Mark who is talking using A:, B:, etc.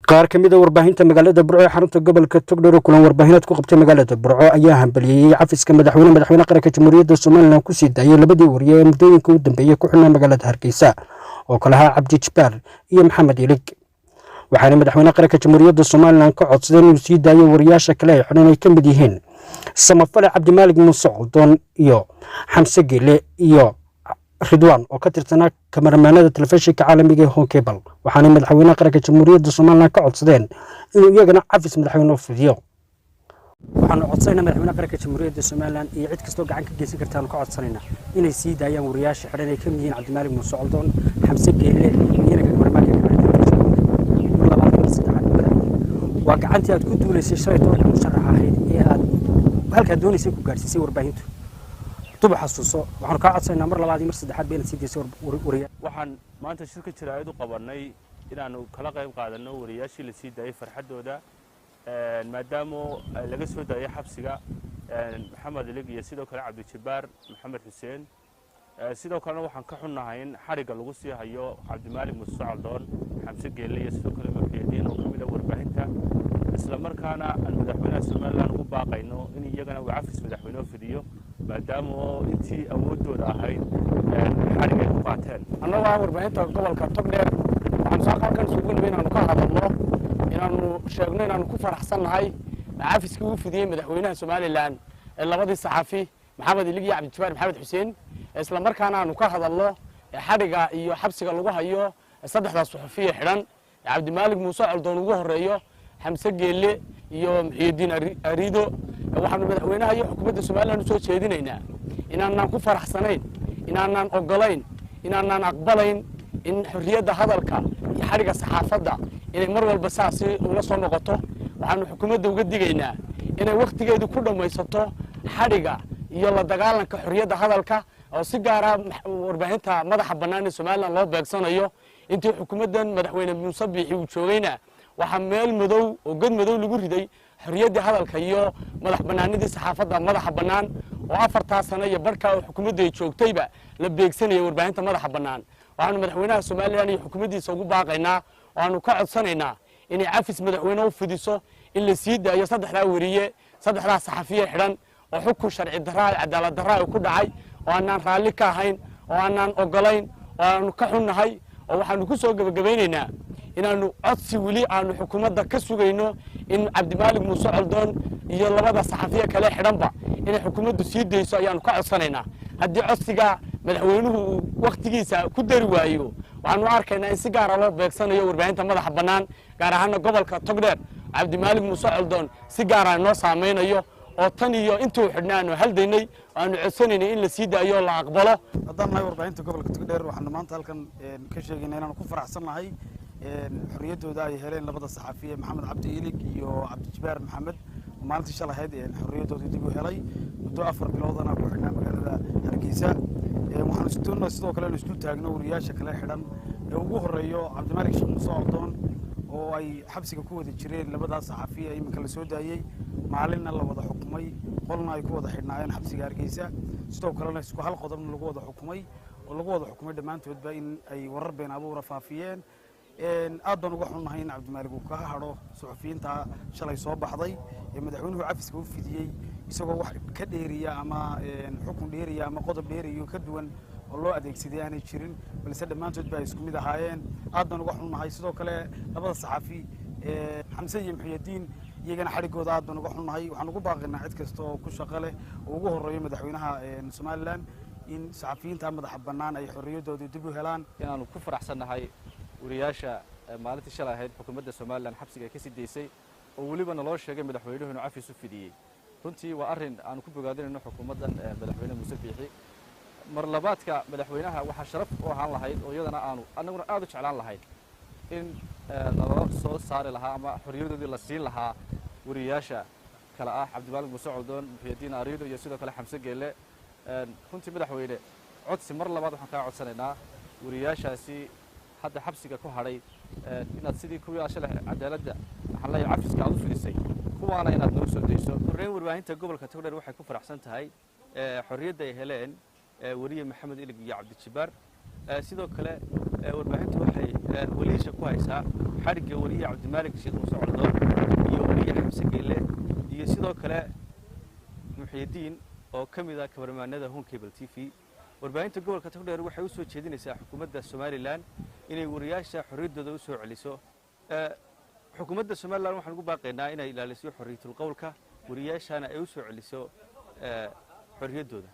A: Qaar ka mid a warbaahinta magaalada Burco ee xarunta gobolka Togdheer oo kulan warbaahineed ku qabtay magaalada Burco ayaa hambaliyeeyey cafiska madaxweyne qaranka Jamhuuriyadda Somaliland kusii daayay labadii wariye ee muddooyinka u dambeeyey ku xidhnaa magaalada Hargeysa oo kale ahaa Cabdi Jabbaar iyo Maxamed Ilig. Waxaana madaxweyne qaranka Jamhuuriyadda Somaliland ka codsadeen inuu sii daayo wariyaasha kale ay xidhan ay ka mid yihiin samafale Cabdimaalig Muuse Coldoon iyo Xamse Geele iyo Ridwaan oo ka tirsanaa kamaramaanada telefishinka caalamiga ee Horn Cable. Waxaana madaxweynaha qaranka Jamhuuriyadda Somaliland ka codsadeen inuu iyagana cafis madaxweyne u fidiyo. Waxaanu codsanaynaa madaxweynaha qaranka Jamhuuriyadda Somaliland iyo cid kastoo gacan ka geysan kartaanu ka codsanaynaa inay sii daayaan wariyaasha xidhan ay ka mid yihiin Cabdimaalig Muuse Coldoon, Xamse Geele iyo inanka kamaramaanka. Mar labaad, mar saddexaad, madaxweyne, waa gacantii aad ku duulaysay shalay tobanka musharax ahayd ee aad halkaad doonaysay ku gaadhsiisay warbaahintu. Duba xasuuso. Waxaanu kaa codsanaynaa mar labaad iyo mar saddexaad ba inaad sii dayso wariya.
B: Waxaan maanta shirka jaraa'id u qabannay inaannu kala qayb qaadanno wariyaashii la sii daayey farxaddooda, maadaama laga soo daayay xabsiga Maxamed Ilig iyo sidoo kale Cabdijabbaar Maxamed Xuseen. Sidoo kalena waxaan ka xunnahay in xadhigga lagu sii hayo Cabdimaalig Muuse Coldoon, Xamse Geelle iyo sidoo kale Muxyidiin oo ka mid ah warbaahinta, isla markaana aan madaxweynaha Somaliland ugu baaqayno in iyagana uu cafis madaxweyne fidiyo, maadaama oo intii awooddooda ahayd xadhig ay ku qaateen.
C: Annagoo ah warbaahinta gobolka Togdheer, waxaanu saaka halkan isugu nimi inaanu ka hadalno, inaanu sheegno inaanu ku faraxsan nahay cafiskii uu fidiyey madaxweynaha Somaliland ee labadii saxafi Maxamed Ilig iyo Cabdijabaar Maxamed Xuseen, isla markaana aanu ka hadalno xadhiga iyo xabsiga lagu hayo saddexdaas suxufiya xidhan, Cabdimaalig Muuse Coldoon ugu horeeyo, Xamse Geelle iyo Muxyidiin Ariido. Waxaanu madaxweynaha iyo xukuumadda Somaliland usoo jeedinaynaa inaanaan ku faraxsanayn, inaanaan ogolayn, inaanaan aqbalayn in xorriyadda hadalka iyo xadhigga saxaafadda inay mar walba saasi ula soo noqoto. Waxaanu xukuumadda uga digaynaa inay wakhtigeedu ku dhammaysato xadhigga iyo la dagaalanka xorriyadda hadalka, oo si gaara warbaahinta madaxa bannaan ee Somaliland loo beegsanayo. Intii xukuumaddan madaxweyne Muuse Biixi uu joogayna, waxaa meel madow oo god madow lagu riday xorriyaddii hadalka iyo madax bannaanidii saxaafadda madaxa bannaan, oo 4-taa sano iyo barhkaa oo xukuumaddu ay joogtayba la beegsanayay warbaahinta madaxa bannaan. Waxaanu madaxweynaha Somaliland iyo xukuumaddiisa ugu baaqaynaa oo aanu ka codsanaynaa inay cafis madaxweyne u fidiso, in la sii daayo saddexdaa weriye, saddexdaa saxafiye xidhan oo xukun sharci darraa, cadaalad darraa ku dhacay, oo aanaan raalli ka ahayn, oo aanaan ogolayn, oo aanu ka xunnahay. Oo waxaanu ku soo gebagabaynaynaa inaanu codsi weli aanu xukuumadda ka sugayno in Cabdimaalig Muuse Coldoon iyo labada saxafiye kale xidhanba inay xukuumaddu sii dayso ayaanu ka codsanaynaa. Haddii codsiga madaxweynuhu uu wakhtigiisa ku dari waayo, waxaanu arkaynaa in si gaara loo beegsanayo warbaahinta madaxa bannaan, gaar ahaana gobolka Togdheer. Cabdimaalig Muuse Coldoon si gaara noo saamaynayo, oo tan iyo intuu xidhna aanu haldaynay oo aanu codsanaynay in la sii daayo oo la aqbalo.
D: Haddaan nahay warbaahinta gobolka Togdheer, waxaanu maanta halkan ka sheegaynaa inaanu ku faraxsan nahay xorriyaddooda ay heleen labada saxafiye Maxamed Cabdi Ilig iyo Cabdijabaar Maxamed, oo maalintii shalay ahayd xorriyaddooda dib u helay, muddo 4 biloodana ku xidhnaa magaalada Hargeysa. Waxaanu is doonnaa sidoo kale inu isdul taagno wariyaasha kale xidhan ee ugu horreeyo Cabdimalik Sheekh Muuse Coldoon, oo ay xabsiga ku wada jireen labadaas saxafiye iminka la soo daayey, maalinna la wada xukumay, qolna ay ku wada xidhnaayeen xabsiga Hargeysa, sidoo kalena isku hal qodobna lagu wada xukumay, oo lagu wada xukumay dhammaantoodba in ay warar been abuura faafiyeen. Aad baan uga xunnahay in Cabdimaalig uu ka hadho suxufiyiinta shalay soo baxday ee madaxweynuhu cafiska u fidiyey, isagoo wax ka dheeriya ama xukun dheeriya ama qodob dheeriyo ka duwan oo loo adeegsaday aanay jirin, balse dhammaantood ba ay isku mid ahaayeen. Aad baan uga xunnahay. Sidoo kale labada saxafi, Xamse iyo Muxiyadiin, iyagana xadhigooda aad baan uga xunnahay. Waxaan ugu baaqaynaa cid kasta oo ku shaqo leh, oo ugu horreeyo madaxweynaha Somaliland, in saxafiyiinta madaxa bannaan ay xorriyaddooda dib u helaan.
E: Inaanu ku faraxsannahay wariyaasha maalintii shalay ahayd xukuumadda Somaliland xabsiga ay ka sii daysay, oo weliba naloo sheegay madaxweynuhu inuu cafis u fidiyey. Runtii waa arrin aanu ku bogaadinayno xukuumaddan madaxweyne Muuse Biixi. Mar labaadka madaxweynaha waxaa sharaf u ahaan lahayd, oo iyadana aanu annaguna aad u jeclaan lahayd, in naloo soo saari lahaa ama xorriyadoodii la siin lahaa wariyaasha kale ah Cabdimaalig Muuse Coldoon, Muxiyadiin Ariido iyo sidoo kale Xamse Geelle. Runtii madaxweyne, codsi mar labaad waxaan kaa codsanaynaa wariyaashaasi hadda xabsiga ku hadhay inaad sidii kuwii shalay cadaaladda, waxaan leeyahay cafiska aad u fidisay, kuwaana inaad noo soo dayso. Horreyn warbaahinta gobolka Togdheer waxay ku faraxsan tahay xorriyadda ay heleen weriye Maxamed Ilig iyo Cabdijibaar. Sidoo kale warbaahintu waxay weliisha ku haysaa xadhigga weriye Cabdimaalik Sheekh Muuse Coldoon iyo weriye Xamse Geelle iyo sidoo kale Muxyidiin oo ka mid ah kabarmaanada Horn Cable TV. Warbaahinta gobolka Togdheer waxay u soo jeedinaysaa xukuumadda Somalilan inay wariyaasha xorriyaddooda u soo celiso. Xukuumadda Somalilan waxaan ugu baaqaynaa inay ilaaliso xorriyatul qowlka, wariyaashana ay u soo celiso xorriyaddooda.